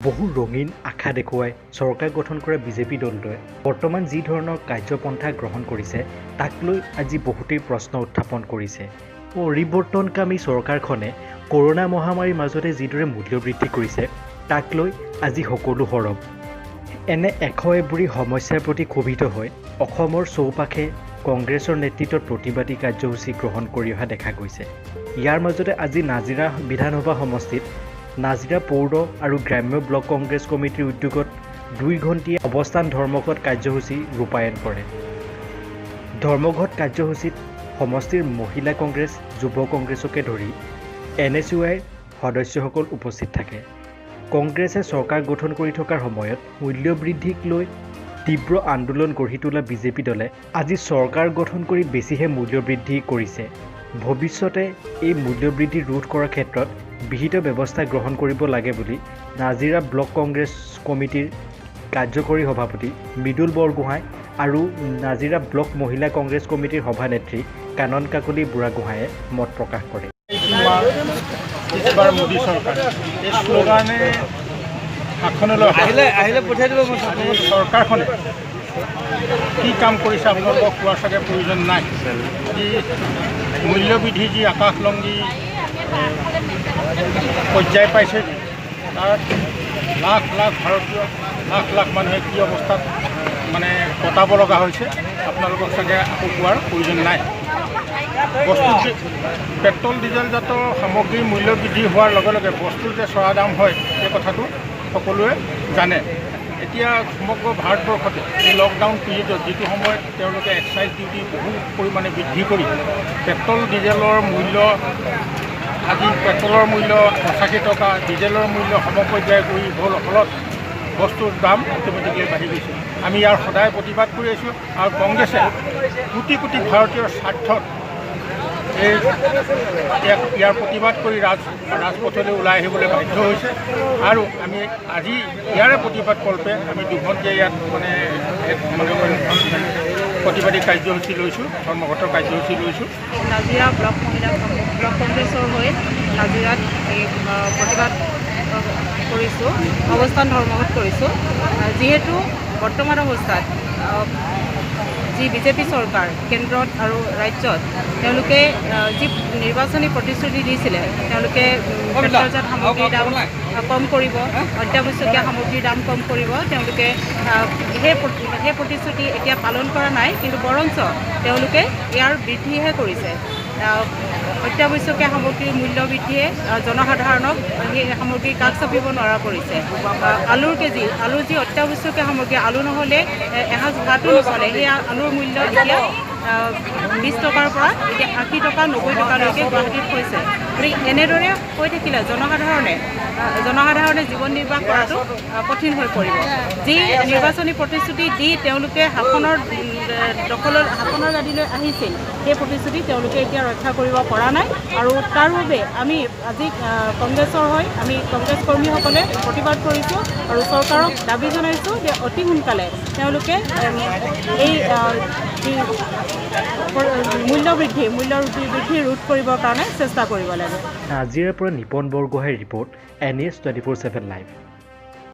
বহু ৰঙীন আশা দেখুৱাই চৰকাৰ গঠন কৰা বিজেপি দলটোৱে বৰ্তমান যি ধৰণৰ কাৰ্যপন্থা গ্ৰহণ কৰিছে, তাক লৈ আজি বহুতেই প্ৰশ্ন উত্থাপন কৰিছে। পৰিৱৰ্তনকামী চৰকাৰখনে কৰোণা মহামাৰীৰ মাজতে যিদৰে মূল্যবৃদ্ধি কৰিছে, তাক লৈ আজি সকলো সৰব। এনে এশ এবুৰি সমস্যাৰ প্ৰতি ক্ষোভিত হৈ অসমৰ চৌপাশে কংগ্ৰেছৰ নেতৃত্বত প্ৰতিবাদী কাৰ্যসূচী গ্ৰহণ কৰি অহা দেখা গৈছে। ইয়াৰ মাজতে আজি নাজিৰা বিধানসভা সমষ্টিত নাজিৰা পৌৰ আৰু গ্ৰাম্য ব্লক কংগ্ৰেছ কমিটিৰ উদ্যোগত 2 ঘণ্টীয়া অৱস্থান ধৰ্মঘট কাৰ্যসূচী ৰূপায়ণ কৰে। ধৰ্মঘট কাৰ্যসূচীত সমষ্টিৰ মহিলা কংগ্ৰেছ, যুৱ কংগ্ৰেছকে ধৰি এন এছ ইউ আইৰ সদস্যসকল উপস্থিত থাকে। কংগ্ৰেছে চৰকাৰ গঠন কৰি থকাৰ সময়ত মূল্যবৃদ্ধিক লৈ তীব্ৰ আন্দোলন গঢ়ি তোলা বিজেপি দলে আজি চৰকাৰ গঠন কৰি বেছিহে মূল্যবৃদ্ধি কৰিছে। ভৱিষ্যতে এই মূল্যবৃদ্ধি ৰোধ কৰাৰ ক্ষেত্ৰত বিহিত ব্যৱস্থা গ্ৰহণ কৰিব লাগে বুলি নাজিৰা ব্লক কংগ্ৰেছ কমিটিৰ কাৰ্যকৰী সভাপতি মৃদুল বৰগোহাঁই আৰু নাজিৰা ব্লক মহিলা কংগ্ৰেছ কমিটিৰ সভানেত্ৰী কানন কাকলি বুঢ়াগোহাঁয়ে মত প্ৰকাশ কৰে। ইছ বাৰ মোদী চৰকাৰ, এই শ্লোগানে শাসনলৈ অহা আহিলে আহিলে পঠিয়াই দিব মই। আজি চৰকাৰখনে কি কাম কৰিছে, আপোনালোকক কোৱাৰ চাগে প্ৰয়োজন নাই। আজি মূল্যবৃদ্ধি যি আকাশলংঘী পৰ্যায় পাইছে, তাত লাখ লাখ ভাৰতীয়, লাখ লাখ মানুহে কি অৱস্থাত মানে কটাব লগা হৈছে, আপোনালোকক চাগে আকৌ কোৱাৰ প্ৰয়োজন নাই। বস্তু পেট্ৰল ডিজেলজাত সামগ্ৰীৰ মূল্য বৃদ্ধি হোৱাৰ লগে লগে বস্তুৰ যে চৰা দাম হয়, সেই কথাটো সকলোৱে জানে। এতিয়া সমগ্ৰ ভাৰতবৰ্ষতে এই লকডাউন পিৰিয়ডত যিটো সময়ত তেওঁলোকে এক্সাইজ ডিউটি বহু পৰিমাণে বৃদ্ধি কৰি পেট্ৰল ডিজেলৰ মূল্য, আজি পেট্ৰলৰ মূল্য 85 টকা, ডিজেলৰ মূল্য সমপৰ্যায় কৰি গ'ল। ফলত বস্তুৰ দাম অট'মেটিকেলি বাঢ়ি গৈছে। আমি ইয়াৰ সদায় প্ৰতিবাদ কৰি আহিছোঁ আৰু কংগ্ৰেছে কোটি কোটি ভাৰতীয়ৰ স্বাৰ্থত এই ইয়াৰ প্ৰতিবাদ কৰি ৰাজপথলৈ ওলাই আহিবলৈ বাধ্য হৈছে। আৰু আমি আজি ইয়াৰে প্ৰতিবাদ কল্পে আমি 2 ঘণ্টীয়া ইয়াত মানে এক মানে প্ৰতিবাদী কাৰ্যসূচী লৈছোঁ, ধৰ্মঘটৰ কাৰ্যসূচী লৈছোঁ। নাজিৰা ব্লক মহিলা ব্লক কংগ্ৰেছৰ হৈ নাজিৰাত এই প্ৰতিবাদ কৰিছোঁ, অৱস্থান ধৰ্মঘট কৰিছোঁ। যিহেতু বৰ্তমান অৱস্থাত যি বিজেপি চৰকাৰ কেন্দ্ৰত আৰু ৰাজ্যত, তেওঁলোকে যি নিৰ্বাচনী প্ৰতিশ্ৰুতি দিছিলে, তেওঁলোকে পেট্ৰলজাত সামগ্ৰীৰ দাম কম কৰিব, অত্যাৱশ্যকীয় সামগ্ৰীৰ দাম কম কৰিব, তেওঁলোকে সেই প্ৰতিশ্ৰুতি এতিয়া পালন কৰা নাই, কিন্তু বৰঞ্চ তেওঁলোকে ইয়াৰ বৃদ্ধিহে কৰিছে। অত্যাৱশ্যকীয় সামগ্ৰীৰ মূল্য বৃদ্ধিয়ে জনসাধাৰণক সেই সামগ্ৰীৰ কাষ চাপিব নোৱাৰা কৰিছে। আলুৰ কেজি, আলু যি অত্যাৱশ্যকীয় সামগ্ৰী, আলু নহ'লে এসাঁজ ভাতো নচলে, সেই আলুৰ মূল্য এতিয়া 20 টকাৰ পৰা এতিয়া 80 টকা, 90 টকালৈকে গুৱাহাটীত হৈছে। গতিকে এনেদৰে হৈ থাকিলে জনসাধাৰণে জীৱন নিৰ্বাহ কৰাটো কঠিন হৈ পৰিব। যি নিৰ্বাচনী প্ৰতিশ্ৰুতি দি তেওঁলোকে শাসনৰ দখলৰ শাসনৰ গাদীলৈ আহিছিল, সেই প্ৰতিশ্ৰুতি তেওঁলোকে এতিয়া ৰক্ষা কৰিব পৰা নাই। আৰু তাৰ বাবে আমি আজি কংগ্ৰেছৰ হৈ আমি কংগ্ৰেছ কৰ্মীসকলে প্ৰতিবাদ কৰিছোঁ আৰু চৰকাৰক দাবী জনাইছোঁ যে অতি সোনকালে তেওঁলোকে এই যি মূল্য বৃদ্ধি ৰোধ কৰিবৰ কাৰণে চেষ্টা কৰিব লাগে। নাজিৰাৰ পৰা নিপন বৰগোহাঁইৰ ৰিপৰ্ট, NS 24/7 live.